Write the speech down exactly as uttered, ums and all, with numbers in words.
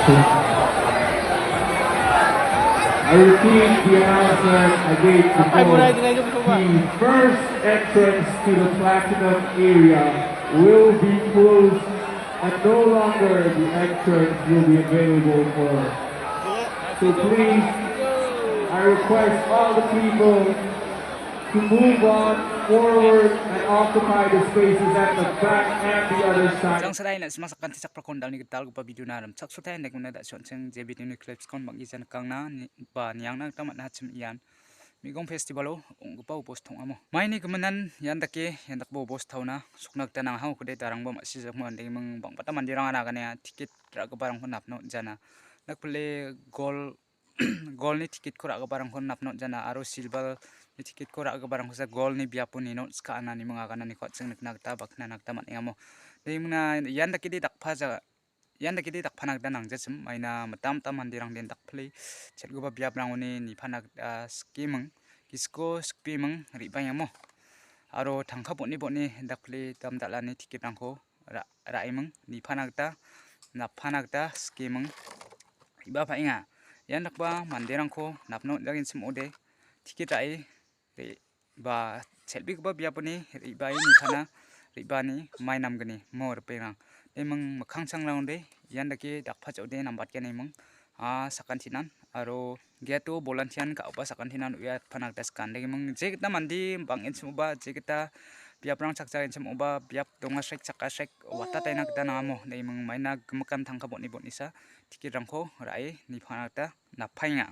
I repeat, the announcement again before the first entrance to the platinum area will be closed and no longer the entrance will be available for us. So please, I request all the people to move on forward and occupy the spaces at the back and the other side. Chang sarai na sima sakan tisak prakon dalni gital gupa video na ram chak sutai nek mena da chon cheng je video ni clips kon bang ijan kang na ni ba niang na ta mat na chim ian. Migong festival o ong gupa bos tong amo. Mai ni geminan ian dake ian dakbo bos tauna sukna gita nang hau kode darang ba ma si jak mo ande meng bang pata mandi rang ana gane ticket ra gupa rang kon napno jana. Nak pele gol golni ticketko ra·giparangko napna on·jana aro silverni ticketko ra·giparangkosa golni biapo nino chika ananiming agananiko an·ching nikna gita ba knana gita man·enga mo. Dei mingna ian dakede dakpaja-, ian dakede dakpana gita nangjachim maina mitam mitam manderangden dakpile chelgipa biaprangoni nipana gita skeming, gisiko skeming re·baenga mo. Aro tangka botni botni dakpile dam dal·ani ticketrangko ra-, ra·eming, nipana gita, napana gita skeming, re·baa pa·enga. Ian dakgipa manderangko napna on·jagenchim ong·ode, ticket ra·e re-, ba chelbegipa biaponi re·bae nipana re·baani mai namgni mo ripengrang. Eming mikkangchangrangode ian dake dakpacha·ode nambatgen eming, a, sakantinan aro gate-o bolantian ka·oba sakantinan uiatpana gita sikan. Dake eming jegita mande bang·enchim ong·ba, jegita biaprang chakja enchim ong·ba, biap dongasrek chakasrek watta taina gita nangamo. Dake eming maina gimikan tangka botni botnisa ticket-rangko ra·e nipana gita nappaenga.